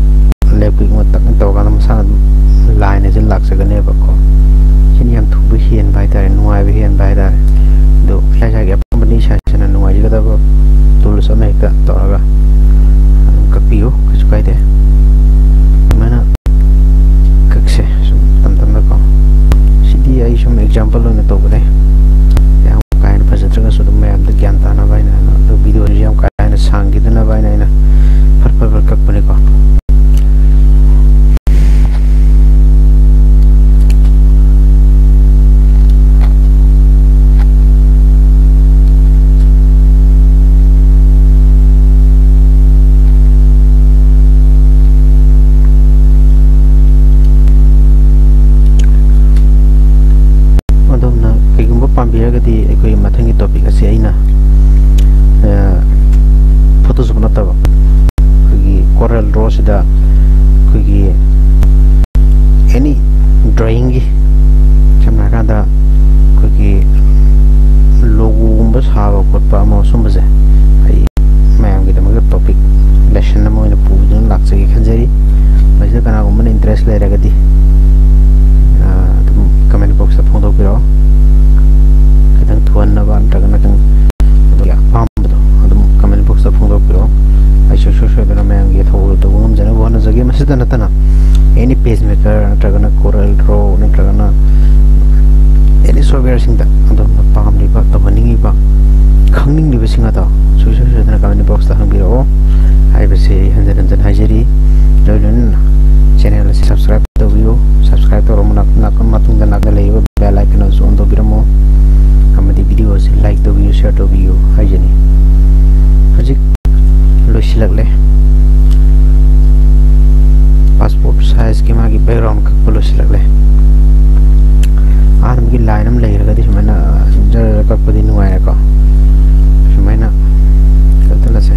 left click ꯑꯃꯇꯪ ꯇꯧꯔꯀꯥꯟꯗ ꯃꯁꯥꯅ ꯑꯗꯨꯝ line ꯑꯁꯤ ꯂꯥꯛꯆꯒꯅꯦꯕꯀꯣ꯫ ꯁꯤꯅ ꯌꯥꯝ ꯊꯨꯕ ꯍꯦꯟꯕ ꯍꯥꯏꯇꯥꯔꯦ, ꯅꯨꯡꯉꯥꯏꯕ ꯍꯦꯟꯕ ꯍꯥꯏꯇꯥꯔꯦ꯫ ꯑꯗꯣ ꯏꯁꯥ ꯏꯁꯥꯒꯤ ꯑꯄꯥꯝꯕꯅꯤ, ꯏꯁꯥ ꯏꯁꯥꯅ ꯅꯨꯡꯉꯥꯏꯖꯒꯗꯕ tools ꯑꯃ ꯍꯦꯛꯇ ꯇꯧꯔꯒ ꯑꯗꯨꯝ ꯀꯛꯄꯤꯌꯨ, ꯀꯩꯁꯨ ꯀꯥꯏꯗꯦ꯫ ꯑꯗꯨꯃꯥꯏꯅ ꯀꯛꯁꯦ ꯁꯨꯝ ꯇꯝ ꯇꯝꯅꯀꯣ꯫ ꯁꯤꯗꯤ ꯑꯩ ꯁꯨꯝ example ꯑꯣꯏꯅ ꯇꯧꯕꯅꯦ, ꯌꯥꯝ ꯀꯥ ꯍꯦꯟꯅ ꯐꯖꯗ꯭ꯔꯒꯁꯨ ꯑꯗꯨꯝ ꯃꯌꯥꯝꯗ ꯒ꯭ꯌꯥꯟ ꯇꯥꯅꯕ ꯍꯥꯏꯅ꯫ ꯑꯗꯣ video ꯁꯤ ꯌꯥꯝ ꯀꯥ ꯍꯦꯟꯅ ꯁꯥꯡꯈꯤꯗꯅꯕ ꯍꯥꯏꯅ ꯑꯩꯅ ꯐꯠ ꯐꯠ ꯐꯠ ꯀꯛꯄꯅꯤꯀꯣ꯫ ꯑꯩꯈꯣꯏ ꯃꯊꯪꯒꯤ topic ꯑꯁꯤ ꯑꯩꯅ, ꯑ, Photoshop ꯅꯠꯇꯕ, ꯑꯩꯈꯣꯏꯒꯤ Corel Draw ꯁꯤꯗ ꯑꯩꯈꯣꯏꯒꯤ any drawing ꯒꯤ, ꯁꯝꯅ ꯍꯥꯏꯔꯀꯥꯟꯗ ꯑꯩꯈꯣꯏꯒꯤ logo ꯒꯨꯝꯕ ꯁꯥꯕ ꯈꯣꯠꯄ ꯑꯃ ꯁꯨꯝꯕꯁꯦ, ꯑꯩ ꯃꯌꯥꯝꯒꯤꯗꯃꯛꯇ topic lesson ꯑꯃ ꯑꯣꯏꯅ ꯄꯨꯗꯨꯅ ꯂꯥꯛꯆꯒꯦ ꯈꯟꯖꯔꯤ꯫ ꯃꯁꯤꯗ ꯀꯅꯥꯒꯨꯝꯕꯅ interest ꯂꯩꯔꯒꯗꯤ, ꯑ, ꯑꯗꯨꯝ comment box ꯇ ꯐꯣꯡꯗꯣꯛꯄꯤꯔꯛꯑꯣ꯫ ꯈꯤꯇꯪ ꯊꯨꯍꯟꯅꯕ ꯅꯠꯇ꯭ꯔꯒꯅ ꯈꯤꯇꯪ ꯑꯗꯣꯝꯒꯤ ꯑꯄꯥꯝꯕꯗꯣ ꯑꯗꯨꯝ comment box ꯇ ꯐꯣꯡꯗꯣꯛꯄꯤꯔꯛꯑꯣ꯫ ꯑꯩ ꯁꯨꯡꯁꯣꯏ ꯁꯣꯏꯗꯅ ꯃꯌꯥꯝꯒꯤ ꯑꯊꯨꯕꯗ ꯇꯧꯕ ꯉꯝꯖꯅꯕ ꯍꯣꯠꯅꯖꯒꯦ꯫ ꯃꯁꯤꯗ ꯅꯠꯇꯅ any page maker ꯅꯠꯇ꯭ꯔꯒꯅ Corel Draw ꯅꯠꯇ꯭ꯔꯒꯅ any software ꯁꯤꯡꯗ ꯑꯗꯣꯝꯅ ꯄꯥꯝꯂꯤꯕ, ꯇꯧꯍꯟꯅꯤꯡꯉꯤꯕ, ꯈꯪꯅꯤꯡꯂꯤꯕꯁꯤꯡ ꯑꯗꯣ ꯁꯨꯡꯁꯣꯏ ꯁꯣꯏꯗꯅ comment box ꯇ ꯍꯪꯕꯤꯔꯛꯑꯣ ꯍꯥꯏꯕꯁꯤ ꯑꯩ ꯍꯟꯖꯤꯟ ꯍꯟꯖꯤꯟ ꯍꯥꯏꯖꯔꯤ꯫ ꯂꯣꯏ ꯂꯣꯏꯅꯅ channel ꯑꯁꯤ subscribe ꯇꯧꯕꯤꯌꯨ꯫ Subscribe ꯇꯧꯔꯕ ꯃꯇꯨꯡꯗ ꯅꯥꯀꯟ ꯃꯇꯨꯡꯗ ꯅꯥꯀꯟꯗ ꯂꯩꯔꯤꯕ bell icon ꯑꯗꯨꯁꯨ on ꯇꯧꯕꯤꯔꯝꯃꯨ꯫ ꯑꯃꯗꯤ video ꯑꯁꯤ like ꯇꯧꯕꯤꯌꯨ, share ꯇꯧꯕꯤꯌꯨ ꯍꯥꯏꯖꯅꯤ꯫ ꯍꯧꯖꯤꯛ ꯂꯣꯏꯁꯤꯜꯂꯛꯂꯦ꯫ Passport size ꯀꯤ ꯃꯥꯒꯤ background ꯀꯛꯄ ꯂꯣꯏꯁꯤꯜꯂꯛꯂꯦ꯫ ꯑꯍꯥꯟꯕꯒꯤ line ꯑꯃ ꯂꯩꯔꯒꯗꯤ ꯁꯨꯃꯥꯏꯅ ꯖꯔ ꯖꯔ ꯀꯛꯄꯗꯤ ꯅꯨꯡꯉꯥꯏꯔꯦꯀꯣ꯫ ꯁꯨꯃꯥꯏꯅ ꯀꯛꯊꯠꯂꯁꯦ꯫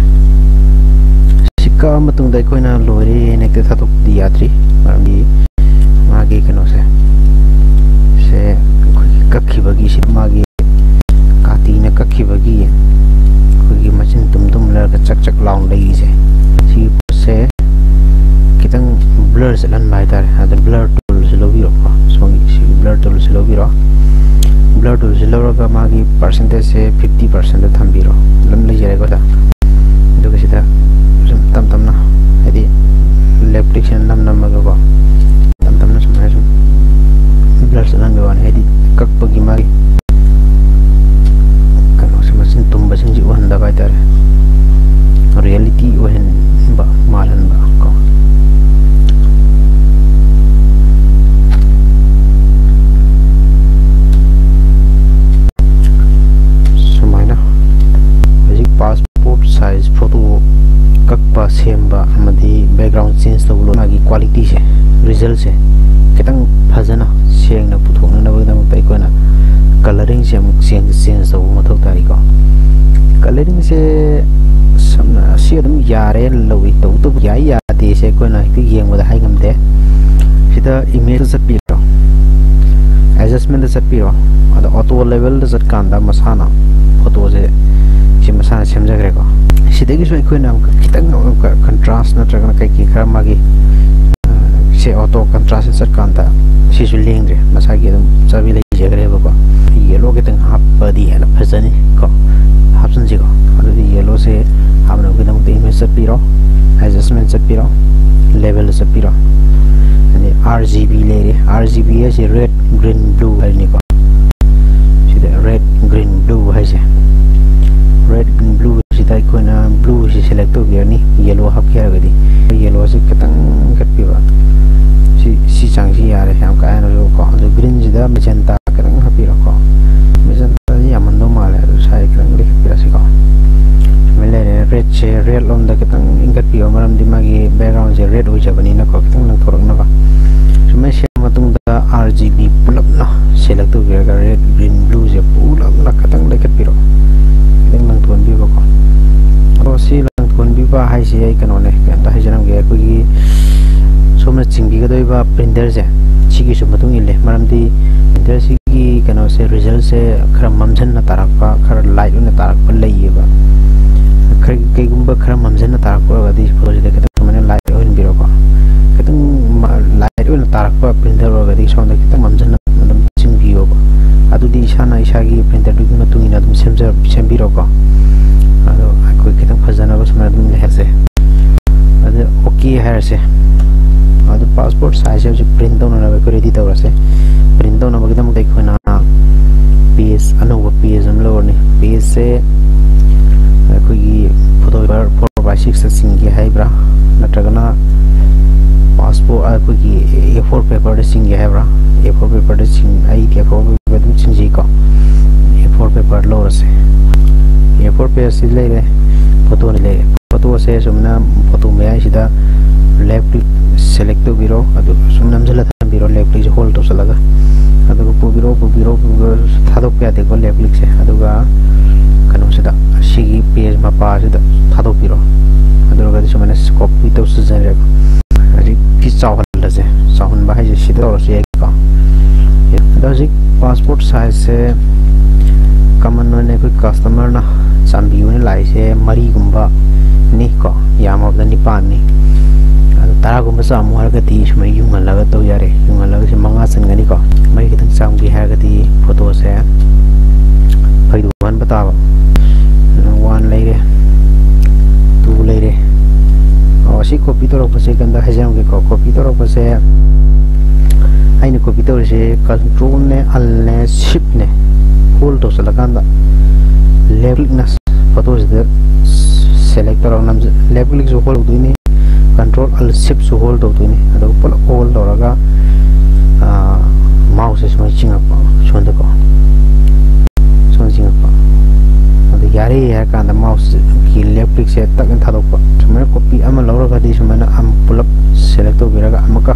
ꯁꯤ ꯀꯛꯑ ꯃꯇꯨꯡꯗ ꯑꯩꯈꯣꯏꯅ ꯂꯣꯏꯔꯦꯅ ꯍꯦꯛꯇ ꯊꯥꯗꯣꯛꯄꯗꯤ ꯌꯥꯗ꯭ꯔꯤ꯫ ꯃꯔꯝꯗꯤ ꯃꯥꯒꯤ ꯀꯩꯅꯣꯁꯦ, ꯁꯦ ꯑꯩꯈꯣꯏꯒꯤ ꯀꯛꯈꯤꯕꯒꯤ ꯁꯤ ꯃꯥꯒꯤ ꯀꯥꯇꯤꯅ ꯀꯛꯈꯤꯕꯒꯤ ꯑꯩꯈꯣꯏꯒꯤ ꯃꯆꯤꯟ ꯇꯨꯝ ꯇꯨꯝ ꯂꯩꯔꯒ ꯆꯛ ꯆꯛ ꯂꯥꯎꯅ ꯂꯩꯔꯤꯁꯦ, ꯁꯤꯒꯤ ꯄꯣꯠꯁꯦ ꯈꯤꯇꯪ blur ꯆꯠꯍꯟꯕ ꯍꯥꯏꯇꯥꯔꯦ꯫ ꯑꯗ blur tool ꯁꯤ ꯂꯧꯕꯤꯔꯣꯀꯣ꯫ ꯁꯣꯝꯒꯤ ꯁꯤꯒꯤ blur tool ꯁꯤ ꯂꯧꯕꯤꯔꯣ꯫ Blur tool ꯁꯤ ꯂꯧꯔꯒ ꯃꯥꯒꯤ percentage ꯁꯦ fifty percent ꯊꯝꯕꯤꯔꯣ꯫ ꯑꯗꯨꯝ ꯂꯩꯖꯔꯦꯀꯣ ꯁꯤꯗ꯫ ꯑꯗꯨꯒ ꯁꯤꯗ ꯁꯨꯝ ꯇꯞ ꯇꯞꯅ, ꯍꯥꯏꯗꯤ left click ꯁꯤꯅ ꯅꯝ ꯅꯝꯃꯒꯀꯣ, ꯇꯞ ꯇꯞꯅ ꯁꯨꯃꯥꯏꯅ ꯁꯨꯝ blur ꯆꯠꯍꯟꯕ ꯋꯥꯅꯤ꯫ ꯍꯥꯏꯗꯤ ꯀꯛꯄꯒꯤ ꯃꯥꯒꯤ ꯀꯩꯅꯣꯁꯦ, ꯃꯆꯤꯟ ꯇꯨꯝꯕꯁꯤꯡꯁꯤ ꯎꯍꯟꯗꯕ ꯍꯥꯏꯇꯥꯔꯦ꯫ Reality ꯑꯣꯏꯍꯟꯕ, ꯃꯥꯜꯍꯟꯕ ꯀꯣ꯫ ꯁꯨꯃꯥꯏꯅ ꯍꯧꯖꯤꯛ passport size photo ꯀꯛꯄ, ꯁꯦꯝꯕ ꯑꯃꯗꯤ background change ꯇꯧꯕ ꯂꯣꯏ ꯃꯥꯒꯤ quality ꯁꯦ, result ꯁꯦ ꯈꯤꯇꯪ ꯐꯖꯅ ꯁꯦꯡꯅ ꯄꯨꯊꯣꯛꯅꯅꯕꯒꯤꯗꯃꯛꯇ ꯑꯩꯈꯣꯏꯅ ꯀꯂꯔꯤꯡꯁꯦ ꯑꯃꯨꯛ ꯆꯦꯟꯖ ꯆꯦꯟꯖ ꯇꯧꯕ ꯃꯊꯧ ꯇꯥꯔꯤꯀꯣ꯫ ꯀꯂꯔꯤꯡꯁꯦ ꯁꯝꯅ ꯑꯁꯤ ꯑꯗꯨꯝ ꯌꯥꯔꯦꯅ ꯂꯧꯏ, ꯇꯧꯕꯇꯕꯨ ꯌꯥꯏ ꯌꯥꯗꯦꯁꯦ ꯑꯩꯈꯣꯏꯅ ꯍꯦꯛꯇ ꯌꯦꯡꯕꯗ ꯍꯥꯏ ꯉꯝꯗꯦ꯫ ꯁꯤꯗ ꯏꯃꯦꯖꯇ ꯆꯠꯄꯤꯔꯣ, ꯑꯦꯗꯖꯁꯃꯦꯟꯗ ꯆꯠꯄꯤꯔꯣ꯫ ꯑꯗꯣ ꯑꯣꯇꯣ ꯂꯦꯕꯦꯜꯗ ꯆꯠꯀꯥꯟꯗ ꯃꯁꯥꯅ ꯐꯣꯇꯣꯁꯦ ꯁꯤ ꯃꯁꯥꯅ ꯁꯦꯝꯖꯈ꯭ꯔꯦꯀꯣ꯫ ꯁꯤꯗꯒꯤꯁꯨ ꯑꯩꯈꯣꯏꯅ ꯑꯃꯨꯛꯀ ꯈꯤꯇꯪ ꯑꯃꯨꯛꯀ ꯀꯟꯇ꯭ꯔꯥꯁ ꯅꯠꯇ꯭ꯔꯒꯅ ꯀꯩꯀꯩ ꯈꯔ ꯃꯥꯒꯤ, ꯑ, ꯁꯦ ꯑꯣꯇꯣ ꯀꯟꯇ꯭ꯔꯥꯁꯇ ꯆꯠꯀꯥꯟꯗ ꯁꯤꯁꯨ ꯂꯦꯡꯗ꯭ꯔꯦ, ꯃꯁꯥꯒꯤ ꯑꯗꯨꯝ ꯆꯥꯕꯤ ꯂꯩꯖꯈ꯭ꯔꯦꯕꯀꯣ꯫ ꯌꯦꯂꯣ ꯈꯤꯇꯪ ꯍꯥꯞꯄꯗꯤ ꯍꯦꯟꯅ ꯐꯖꯅꯤ ꯀꯣ, ꯍꯥꯞꯆꯤꯟꯁꯤꯀꯣ꯫ ꯑꯗꯨꯗꯤ ꯌꯦꯂꯣꯁꯦ ꯍꯥꯞꯅꯕꯒꯤꯗꯃꯛꯇ ꯏꯃꯦꯖ ꯆꯠꯄꯤꯔꯣ, ꯑꯦꯗꯖꯁꯃꯦꯟ ꯆꯠꯄꯤꯔꯣ, ꯂꯦꯕꯦꯜꯗ ꯆꯠꯄꯤꯔꯣ꯫ ꯑꯗꯩ ꯑꯥꯔ ꯖꯤ ꯕꯤ ꯂꯩꯔꯦ, ꯑꯥꯔ ꯖꯤ ꯕꯤ ꯍꯥꯏꯁꯦ ꯔꯦꯗ, ꯒ꯭ꯔꯤꯟ, ꯕ꯭ꯂꯨ ꯍꯥꯏꯔꯤꯅꯤꯀꯣ꯫ ꯁꯤꯗ ꯔꯦꯗ, ꯒ꯭ꯔꯤꯟ, ꯕ꯭ꯂꯨ ꯍꯥꯏꯁꯦ, ꯔꯦꯗ, ꯒ꯭ꯔꯤꯟ, ꯕ꯭ꯂꯨ ꯁꯤꯗ ꯑꯩꯈꯣꯏꯅ ꯕ꯭ꯂꯨꯁꯤ ꯁꯦꯂꯦꯛ ꯇꯧꯕꯤꯔꯅꯤ, ꯌꯦꯂꯣ ꯍꯥꯞꯀꯦ ꯍꯥꯏꯔꯒꯗꯤ꯫ ꯌꯦꯂꯣꯁꯤ ꯈꯤꯇꯪ ꯍꯦꯟꯒꯠꯄꯤꯕ, ꯁꯤ, ꯁꯤ ꯆꯥꯡꯁꯤ ꯌꯥꯔꯦ, ꯌꯥꯝ ꯀꯥ ꯍꯦꯟꯅꯁꯨ ꯀꯣ꯫ ꯑꯗꯨ ꯒ꯭ꯔꯤꯟꯁꯤꯗ ꯃꯦꯖꯦꯟꯇꯥ ꯈꯤꯇꯪ ꯍꯥꯞꯄꯤꯔꯣꯀꯣ꯫ ꯃꯦꯖꯦꯟꯇꯥꯁꯤ ꯌꯥꯝꯃꯟꯗꯧ ꯃꯥꯜꯂꯦ, ꯑꯗꯨ ꯁꯥꯏ ꯈꯤꯇꯪ ꯂꯩꯈꯠꯄꯤꯔꯁꯤꯀꯣ꯫ ꯁꯨꯃꯥꯏꯅ ꯂꯩꯔꯦ, ꯔꯦꯗꯁꯦ ꯔꯦꯗ ꯂꯣꯝꯗ ꯈꯤꯇꯪ ꯏꯟꯈꯠꯄꯤꯌꯣ, ꯃꯔꯝꯗꯤ ꯃꯥꯒꯤ ꯕꯦꯛꯒ꯭ꯔꯥꯎꯟꯁꯦ ꯔꯦꯗ ꯑꯣꯏꯖꯕꯅꯤꯅꯀꯣ, ꯈꯤꯇꯪ ꯂꯪꯊꯣꯔꯛꯅꯕ꯫ ꯁꯨꯃꯥꯏꯅ ꯁꯦꯝꯃ ꯃꯇꯨꯡꯗ ꯑꯥꯔ ꯖꯤ ꯕꯤ ꯄꯨꯂꯞꯅ ꯁꯦꯂꯦꯛ ꯇꯧꯕꯤꯔꯒ ꯔꯦꯗ, ꯒ꯭ꯔꯤꯟ, ꯕ꯭ꯂꯨꯁꯦ ꯄꯨꯂꯞꯅ ꯈꯤꯇꯪ ꯂꯩꯈꯠꯄꯤꯔꯣ, ꯈꯤꯇꯪ ꯂꯪꯊꯣꯛꯍꯟꯕꯤꯕꯀꯣ꯫ ꯑꯗꯣ ꯁꯤ ꯂꯪꯊꯣꯛꯍꯟꯕꯤꯕ ꯍꯥꯏꯁꯦ ꯑꯩ ꯀꯩꯅꯣꯅꯦ, ꯀꯩꯝꯇ ꯍꯥꯏꯖꯔꯝꯒꯦ, ꯑꯩꯈꯣꯏꯒꯤ ꯁꯣꯝꯅ ꯆꯤꯡꯕꯤꯒꯗꯧꯔꯤꯕ ꯄ꯭ꯔꯤꯟꯇꯔꯁꯦ ꯁꯤꯒꯤꯁꯨ ꯃꯇꯨꯡ ꯏꯜꯂꯦ, ꯃꯔꯝꯗꯤ ꯄ꯭ꯔꯤꯟꯇꯔꯁꯤꯒꯤ ꯀꯩꯅꯣꯁꯦ, ꯔꯤꯖꯜꯁꯦ ꯈꯔ ꯃꯝꯁꯤꯟꯅ ꯇꯥꯔꯛꯄ, ꯈꯔ ꯂꯥꯏꯠ ꯑꯣꯏꯅ ꯇꯥꯔꯛꯄ ꯂꯩꯌꯦꯕ꯫ ꯈꯔ, ꯀꯩꯒꯨꯝꯕ ꯈꯔ ꯃꯝꯁꯤꯟꯅ ꯇꯥꯔꯛꯄ ꯑꯣꯏꯔꯒꯗꯤ ꯐꯣꯇꯣꯁꯤꯗ ꯈꯤꯇꯪ ꯁꯨꯃꯥꯏꯅ ꯂꯥꯏꯠ ꯑꯣꯏꯍꯟꯕꯤꯔꯣꯀꯣ꯫ ꯈꯤꯇꯪ ꯂꯥꯏꯠ ꯑꯣꯏꯅ ꯇꯥꯔꯛꯄ ꯄ꯭ꯔꯤꯟꯇꯔ ꯑꯣꯏꯔꯒꯗꯤ ꯁꯣꯝꯗ ꯈꯤꯇꯪ ꯃꯝꯁꯤꯟꯅ ꯑꯗꯨꯝ ꯆꯤꯡꯕꯤꯌꯣꯕ꯫ ꯑꯗꯨꯗꯤ ꯏꯁꯥꯅ ꯏꯁꯥꯒꯤ ꯄ꯭ꯔꯤꯟꯇꯔꯗꯨꯒꯤ ꯃꯇꯨꯡ ꯏꯟꯅ ꯑꯗꯨꯝ ꯁꯦꯝꯖ-, ꯁꯦꯝꯕꯤꯔꯣꯀꯣ꯫ ꯑꯗꯣ ꯑꯩꯈꯣꯏ ꯈꯤꯇꯪ ꯐꯖꯅꯕ ꯁꯨꯃꯥꯏꯅ ꯑꯗꯨꯝ ꯂꯩꯍꯜꯂꯁꯦ꯫ ꯑꯗ ꯑꯣꯀꯦ ꯍꯥꯏꯔꯁꯦ꯫ ꯑꯗꯨ ꯄꯥꯁꯄꯣꯔꯠ ꯁꯥꯏꯖꯁꯦ ꯍꯧꯖꯤꯛ ꯄ꯭ꯔꯤꯟ ꯇꯧꯅꯅꯕ ꯑꯩꯈꯣꯏ ꯔꯦꯗꯤ ꯇꯧꯔꯁꯦ꯫ ꯄ꯭ꯔꯤꯟ ꯇꯧꯅꯕꯒꯤꯗꯃꯛꯇ ꯑꯩꯈꯣꯏꯅ ꯄꯦꯖ, ꯑꯅꯧꯕ ꯄꯦꯖ ꯑꯃ ꯂꯧꯔꯅꯤ꯫ ꯄꯦꯖꯁꯦ ꯑꯩꯈꯣꯏꯒꯤ ꯐꯣꯇꯣ ꯄꯦꯄꯔ ꯐꯣꯔ ꯕꯥꯏ ꯁꯤꯛꯁꯇ ꯆꯤꯡꯒꯦ ꯍꯥꯏꯕ꯭ꯔꯥ, ꯅꯠꯇ꯭ꯔꯒꯅ ꯄꯥꯁꯄꯣꯔꯠ ꯑꯩꯈꯣꯏꯒꯤ ꯑꯦ ꯐꯣꯔ ꯄꯦꯄꯔꯗ ꯆꯤꯡꯒꯦ ꯍꯥꯏꯕ꯭ꯔꯥ? ꯑꯦ ꯐꯣꯔ ꯄꯦꯄꯔꯗ ꯆꯤꯡ-, ꯑꯩꯗꯤ ꯑꯦ ꯐꯣꯔ ꯄꯦꯄꯔ ꯑꯗꯨꯝ ꯆꯤꯡꯖꯩꯀꯣ꯫ ꯑꯦ ꯐꯣꯔ ꯄꯦꯄꯔ ꯂꯧꯔꯁꯦ꯫ ꯑꯦ ꯐꯣꯔ ꯄꯦꯖꯁꯤ ꯂꯩꯔꯦ, ꯐꯣꯇꯣꯅꯤ ꯂꯩꯔꯦ꯫ ꯐꯣꯇꯣꯁꯦ ꯁꯨꯝꯅ ꯐꯣꯇꯣ ꯃꯌꯥꯏꯁꯤꯗ ꯂꯦꯐ ꯀ꯭ꯂꯤꯛ ꯁꯦꯂꯦꯛ ꯇꯧꯕꯤꯔꯣ, ꯑꯗꯨ ꯁꯨꯝ ꯅꯝꯁꯤꯜꯂ ꯊꯝꯕꯤꯔꯣ, ꯂꯦꯐ ꯀ꯭ꯂꯤꯛꯁꯦ ꯍꯣꯜ ꯇꯧꯁꯜꯂꯒ꯫ ꯑꯗꯨ ꯑꯗꯨꯒ ꯄꯨꯕꯤꯔꯣ, ꯄꯨꯕꯤꯔꯣ, ꯄꯨꯕꯤꯔꯣ, ꯊꯥꯗꯣꯛꯄ ꯌꯥꯗꯦꯀꯣ ꯂꯦꯐ ꯀ꯭ꯂꯤꯛꯁꯦ꯫ ꯑꯗꯨꯒ ꯀꯩꯅꯣꯁꯤꯗ, ꯁꯤꯒꯤ ꯄꯦꯖ ꯃꯄꯥꯁꯤꯗ ꯊꯥꯗꯣꯛꯄꯤꯔꯣ꯫ ꯑꯗꯨ ꯑꯣꯏꯔꯒꯗꯤ ꯁꯨꯃꯥꯏꯅ ꯀꯣꯄꯤ ꯇꯧꯁꯤꯟꯖꯔꯦꯀꯣ꯫ ꯍꯧꯖꯤꯛꯀꯤ ꯆꯥꯎꯍꯜꯂꯁꯦ꯫ ꯆꯥꯎꯍꯟꯕ ꯍꯥꯏꯁꯦ ꯁꯤꯗ ꯇꯧꯔꯁꯨ ꯌꯥꯏꯀꯣ꯫ ꯑꯗꯣ ꯍꯧꯖꯤꯛ ꯄꯥꯁꯄꯣꯔꯠ ꯁꯥꯏꯖꯁꯦ ꯀꯃꯟ ꯑꯣꯏꯅ ꯑꯩꯈꯣꯏ ꯀꯁꯇꯃꯔꯅ ꯆꯥꯟꯕꯤꯌꯨꯅ ꯂꯥꯛꯏꯁꯦ ꯃꯔꯤꯒꯨꯝꯕꯅꯤ ꯀꯣ, ꯌꯥꯝꯃꯕꯗ ꯅꯤꯄꯥꯟꯅꯤ꯫ ꯑꯗꯣ ꯇꯔꯥꯒꯨꯝꯕ ꯆꯥꯝꯃꯨ ꯍꯥꯏꯔꯒꯗꯤ ꯁꯨꯃꯥꯏꯅ ꯌꯨꯡꯍꯜꯂꯒ ꯇꯧ ꯌꯥꯔꯦ꯫ ꯌꯨꯡꯍꯜꯂꯒ ꯁꯤ ꯃꯉꯥ ꯆꯟꯒꯅꯤꯀꯣ꯫ ꯃꯔꯤ ꯈꯤꯇꯪ ꯆꯥꯝꯒꯦ ꯍꯥꯏꯔꯒꯗꯤ ꯐꯣꯇꯣꯁꯦ ꯐꯩꯗꯣꯛꯍꯟꯕ ꯇꯥꯕ꯫ ꯋꯥꯟ ꯂꯩꯔꯦ, ꯇꯨ ꯂꯩꯔꯦ꯫ ꯑꯣ, ꯁꯤ ꯀꯣꯄꯤ ꯇꯧꯔꯛꯄꯁꯦ ꯀꯩꯝꯇ ꯍꯥꯏꯖꯔꯝꯒꯦꯀꯣ꯫ ꯀꯣꯄꯤ ꯇꯧꯔꯛꯄꯁꯦ ꯑꯩꯅ ꯀꯣꯄꯤ ꯇꯧꯔꯤꯁꯦ ꯀꯟꯇ꯭ꯔꯣꯜꯅꯦ, ꯑꯜꯅꯦ, ꯁꯤꯞꯅꯦ꯫ ꯍꯣꯜ ꯇꯧꯁꯜꯂꯀꯥꯟꯗ ꯂꯦꯐ ꯀ꯭ꯂꯤꯛꯅ ꯐꯣꯇꯣꯁꯤꯗ ꯁꯦꯂꯦꯛ ꯇꯧꯔꯒ ꯅꯝꯖ-, ꯂꯦꯐ ꯀ꯭ꯂꯤꯛꯁꯨ ꯍꯣꯜ ꯇꯧꯗꯣꯏꯅꯤ, ꯀꯟꯇ꯭ꯔꯣꯜ ꯑꯜ ꯁꯤꯞꯁꯨ ꯍꯣꯜ ꯇꯧꯗꯣꯏꯅꯤ꯫ ꯑꯗꯨꯒ ꯄꯨꯂꯞ ꯍꯣꯜ ꯇꯧꯔꯒ, ꯑꯥ, ꯃꯥꯎꯁꯁꯦ ꯁꯨꯃꯥꯏꯅ ꯆꯤꯡꯉꯛꯄ, ꯁꯣꯝꯗꯀꯣ꯫ ꯁꯨꯃꯥꯏꯅ ꯆꯤꯡꯉꯛꯄ꯫ ꯑꯗꯨ ꯌꯥꯔꯦ ꯍꯥꯏꯔ ꯀꯥꯟꯗ ꯃꯥꯎꯁꯀꯤ ꯂꯦꯐ ꯀ꯭ꯂꯤꯛꯁꯦ ꯇꯛꯅ ꯊꯥꯗꯣꯛꯄ꯫ ꯁꯨꯃꯥꯏꯅ ꯀꯣꯄꯤ ꯑꯃ ꯂꯧꯔꯒꯗꯤ ꯁꯨꯃꯥꯏꯅ ꯑꯃ ꯄꯨꯂꯞ ꯁꯦꯂꯦꯛ ꯇꯧꯕꯤꯔꯒ ꯑꯃꯨꯛꯀ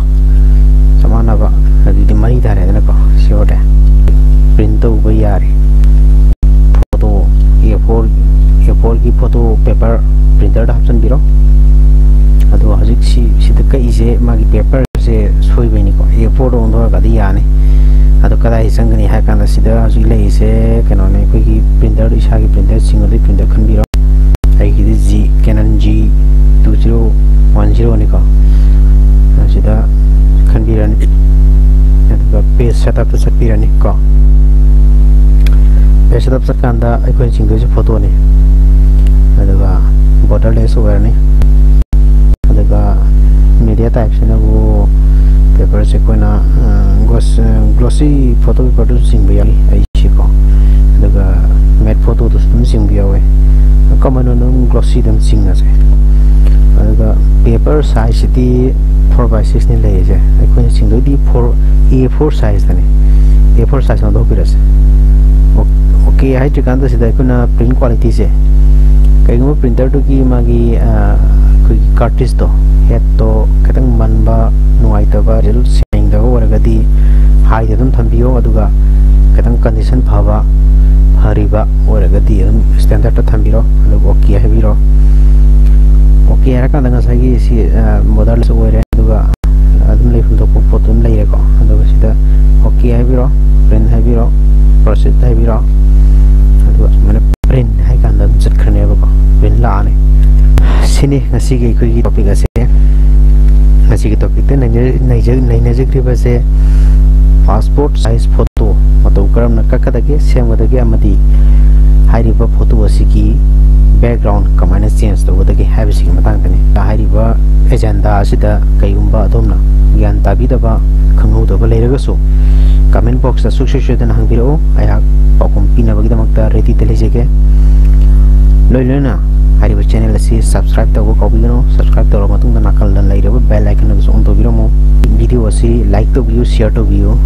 ꯆꯞ ꯃꯥꯟꯅꯕ, ꯑꯗꯨꯗꯤ ꯃꯔꯤ ꯇꯥꯔꯦꯗꯅꯀꯣ꯫ ꯁꯤ ꯑꯣꯏꯔꯦ꯫ ꯄ꯭ꯔꯤꯟ ꯇꯧꯕ ꯌꯥꯔꯦ꯫ ꯐꯣꯇꯣ ꯑꯦ ꯐꯣꯔ, ꯑꯦ ꯐꯣꯔꯒꯤ ꯐꯣꯇꯣ ꯄꯦꯄꯔ ꯄ꯭ꯔꯤꯟꯇꯔꯗ ꯍꯥꯞꯆꯤꯟꯕꯤꯔꯣ꯫ ꯑꯗꯣ ꯍꯧꯖꯤꯛ ꯁꯤ, ꯁꯤꯗ ꯀꯛꯏꯁꯦ ꯃꯥꯒꯤ ꯄꯦꯄꯔꯁꯦ ꯁꯣꯏꯕꯩꯅꯤꯀꯣ꯫ ꯑꯦ ꯐꯣꯔꯗ ꯑꯣꯟꯊꯣꯔꯛꯑꯒꯗꯤ ꯌꯥꯅꯤ꯫ ꯑꯗꯣ ꯀꯗꯥꯏ ꯆꯪꯒꯅꯤ ꯍꯥꯏ ꯀꯥꯟꯗ ꯁꯤꯗ ꯍꯧꯖꯤꯛ ꯂꯩꯔꯤꯁꯦ ꯀꯩꯅꯣꯅꯦ, ꯑꯩꯈꯣꯏꯒꯤ ꯄ꯭ꯔꯤꯟꯇꯔꯗ, ꯏꯁꯥꯒꯤ ꯄ꯭ꯔꯤꯟꯇꯔ ꯆꯤꯡꯉꯗꯤ ꯄ꯭ꯔꯤꯟꯇꯔ ꯈꯟꯕꯤꯔꯣ꯫ ꯑꯩꯒꯤꯗꯤ G, Canon G two zero one ꯖꯤꯔꯣꯅꯤꯀꯣ꯫ ꯁꯤꯗ ꯈꯟꯕꯤꯔꯅꯤ꯫ ꯑꯗꯨꯒ ꯄꯦꯖ ꯁꯦꯠꯑꯞꯇ ꯆꯠꯄꯤꯔꯅꯤ ꯀꯣ꯫ ꯄꯦꯖ ꯁꯦꯠꯑꯞ ꯆꯠꯀꯥꯟꯗ ꯑꯩꯈꯣꯏꯅ ꯆꯤꯡꯗꯣꯏꯁꯦ ꯐꯣꯇꯣꯅꯤ꯫ ꯑꯗꯨꯒ ꯕꯣꯔꯗꯔꯂꯦꯁ ꯑꯣꯏꯔꯅꯤ꯫ ꯑꯗꯨꯒ ꯃꯦꯗꯤꯌꯥ ꯇꯥꯏꯞꯁꯤꯅꯕꯨ ꯄꯦꯄꯔꯁꯦ ꯑꯩꯈꯣꯏꯅ, ꯑ, ꯒ꯭ꯂꯣꯁ-, ꯒ꯭ꯂꯣꯁꯤ ꯐꯣꯇꯣ ꯄꯦꯄꯔꯗꯁꯨ ꯆꯤꯡꯕ ꯌꯥꯎꯏ ꯑꯩꯁꯤꯀꯣ꯫ ꯑꯗꯨꯒ ꯃꯦꯠ ꯐꯣꯇꯣꯗꯁꯨ ꯑꯗꯨꯝ ꯆꯤꯡꯕ ꯌꯥꯎꯋꯦ꯫ ꯀꯃꯟ ꯑꯣꯏꯅ ꯑꯗꯨꯝ ꯒ꯭ꯂꯣꯁꯤꯗ ꯑꯗꯨꯝ ꯆꯤꯡꯉꯁꯦ꯫ ꯑꯗꯨꯒ ꯄꯦꯄꯔ ꯁꯥꯏꯖꯁꯤꯗꯤ ꯐꯣꯔ ꯕꯥꯏ ꯁꯤꯛꯁꯅꯤ ꯂꯩꯔꯤꯁꯦ꯫ ꯑꯩꯈꯣꯏꯅ ꯆꯤꯡꯗꯣꯏꯗꯤ ꯐꯣꯔ, ꯑꯦ ꯐꯣꯔ ꯁꯥꯏꯖꯇꯅꯤ꯫ ꯑꯦ ꯐꯣꯔ ꯁꯥꯏꯖ ꯑꯣꯟꯊꯣꯛꯄꯤꯔꯁꯦ꯫ ꯑꯣ-, ꯑꯣꯀꯦ ꯍꯥꯏꯗ꯭ꯔꯤꯀꯥꯟꯗ ꯁꯤꯗ ꯑꯩꯈꯣꯏꯅ ꯄ꯭ꯔꯤꯟ ꯀ꯭ꯋꯥꯂꯤꯇꯤꯁꯦ, ꯀꯩꯒꯨꯝꯕ ꯄ꯭ꯔꯤꯟꯇꯔꯗꯨꯒꯤ ꯃꯥꯒꯤ, ꯑ, ꯑꯩꯈꯣꯏꯒꯤ ꯀꯥꯔꯇ꯭ꯔꯤꯖꯇꯣ, ꯍꯦꯠꯇꯣ ꯈꯤꯇꯪ ꯃꯟꯕ, ꯅꯨꯡꯉꯥꯏꯇꯕ, ꯔꯤꯖꯜ ꯁꯦꯡꯗꯕ ꯑꯣꯏꯔꯒꯗꯤ ꯍꯥꯏꯗ ꯑꯗꯨꯝ ꯊꯝꯕꯤꯌꯣ꯫ ꯑꯗꯨꯒ ꯈꯤꯇꯪ ꯀꯟꯗꯤꯁꯟ ꯐꯕ, ꯐꯔꯤꯕ ꯑꯣꯏꯔꯒꯗꯤ ꯑꯗꯨꯝ ꯁ꯭ꯇꯦꯟꯗꯔꯠꯇ ꯊꯝꯕꯤꯔꯣ꯫ ꯑꯗꯨꯒ ꯑꯣꯀꯦ ꯍꯥꯏꯕꯤꯔꯣ꯫ ꯑꯣꯀꯦ ꯍꯥꯏꯔꯀꯥꯟꯗ ꯉꯁꯥꯏꯒꯤ ꯁꯤ ꯃꯣꯗꯔꯟꯁꯨ ꯑꯣꯏꯔꯦ, ꯑꯗꯨꯒ ꯑꯗꯨꯝ ꯂꯩꯐꯝ ꯊꯣꯛꯄ ꯄꯣꯠꯇꯨ ꯑꯗꯨꯝ ꯂꯩꯔꯦꯀꯣ꯫ ꯑꯗꯨꯒ ꯁꯤꯗ ꯑꯣꯀꯦ ꯍꯥꯏꯕꯤꯔꯣ, ꯄ꯭ꯔꯤꯟ ꯍꯥꯏꯕꯤꯔꯣ, ꯄ꯭ꯔꯣꯁꯤꯠ ꯍꯥꯏꯕꯤꯔꯣ꯫ ꯑꯗꯨꯒ ꯁꯨꯃꯥꯏꯅ ꯄ꯭ꯔꯤꯟ ꯍꯥꯏ ꯀꯥꯟꯗ ꯑꯗꯨꯝ ꯆꯠꯈ꯭ꯔꯅꯦꯕꯀꯣ, ꯄ꯭ꯔꯤꯟ ꯂꯥꯛꯑꯅꯤ꯫ ꯁꯤꯅꯤ ꯉꯁꯤꯒꯤ ꯑꯩꯈꯣꯏꯒꯤ ꯇꯣꯄꯤꯛ ꯑꯁꯦ꯫ ꯉꯁꯤꯒꯤ ꯇꯣꯄꯤꯛꯇ ꯅꯩꯅ- ꯅꯩꯖ- ꯅꯩꯅꯖꯈ꯭ꯔꯤꯕꯁꯦ ꯄꯥꯁꯄꯣꯔꯠ ꯁꯥꯏꯖ ꯐꯣꯇꯣ ꯃꯇꯧ ꯀꯔꯝꯅ ꯀꯛꯀꯗꯒꯦ, ꯁꯦꯝꯒꯗꯒꯦ ꯑꯃꯗꯤ ꯍꯥꯏꯔꯤꯕ ꯐꯣꯇꯣ ꯑꯁꯤꯒꯤ ꯕꯦꯛꯒ꯭ꯔꯥꯎꯟ ꯀꯃꯥꯏꯅ ꯆꯦꯟꯖ ꯇꯧꯒꯗꯒꯦ ꯍꯥꯏꯕꯁꯤꯒꯤ ꯃꯇꯥꯡꯗꯅꯤ꯫ ꯍꯥꯏꯔꯤꯕ ꯑꯦꯖꯦꯟꯗꯥ ꯑꯁꯤꯗ ꯀꯩꯒꯨꯝꯕ ꯑꯗꯣꯝꯅ ꯒ꯭ꯌꯥꯟ ꯇꯥꯕꯤꯗꯕ, ꯈꯪꯍꯧꯗꯕ ꯂꯩꯔꯒꯁꯨ ꯀꯃꯦꯟ ꯕꯣꯛꯁꯇ ꯁꯨꯡꯁꯣꯏ ꯁꯣꯏꯗꯅ ꯍꯪꯕꯤꯔꯛꯎ꯫ ꯑꯩꯍꯥꯛ ꯄꯥꯎꯈꯨꯝ ꯄꯤꯅꯕꯒꯤꯗꯃꯛꯇ ꯔꯦꯗꯤꯗ ꯂꯩꯖꯒꯦ꯫ ꯂꯣꯏ ꯂꯣꯏꯅ ꯍꯥꯏꯔꯤꯕ ꯆꯦꯅꯦꯜ ꯑꯁꯤ ꯁꯕꯁꯀ꯭ꯔꯥꯏꯕ ꯇꯧꯕ ꯀꯥꯎꯕꯤꯒꯅꯨ꯫ ꯁꯕꯁꯀ꯭ꯔꯥꯏꯕ ꯇꯧꯔꯕ ꯃꯇꯨꯡꯗ ꯅꯥꯀꯜꯗ ꯂꯩꯔꯤꯕ ꯕꯦꯜ ꯑꯥꯏꯀꯟ ꯑꯗꯨꯁꯨ ꯑꯣꯟ ꯇꯧꯕꯤꯔꯝꯃꯨ꯫ ꯚꯤꯗꯤꯑꯣ ꯑꯁꯤ ꯂꯥꯏꯛ ꯇꯧꯕꯤꯌꯨ, ꯁꯤꯌꯔ ꯇꯧꯕꯤꯌꯨ,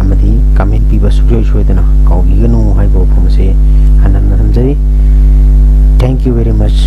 ꯑꯃꯗꯤ ꯀꯃꯦꯟ ꯄꯤꯕ ꯁꯨꯡꯁꯣꯏ ꯁꯣꯏꯗꯅ ꯀꯥꯎꯕꯤꯒꯅꯨ ꯍꯥꯏꯕ ꯋꯥꯐꯝ ꯑꯁꯤ ꯍꯟꯅ ꯍꯟꯅ ꯊꯝꯖꯔꯤ꯫ Thank you very much꯫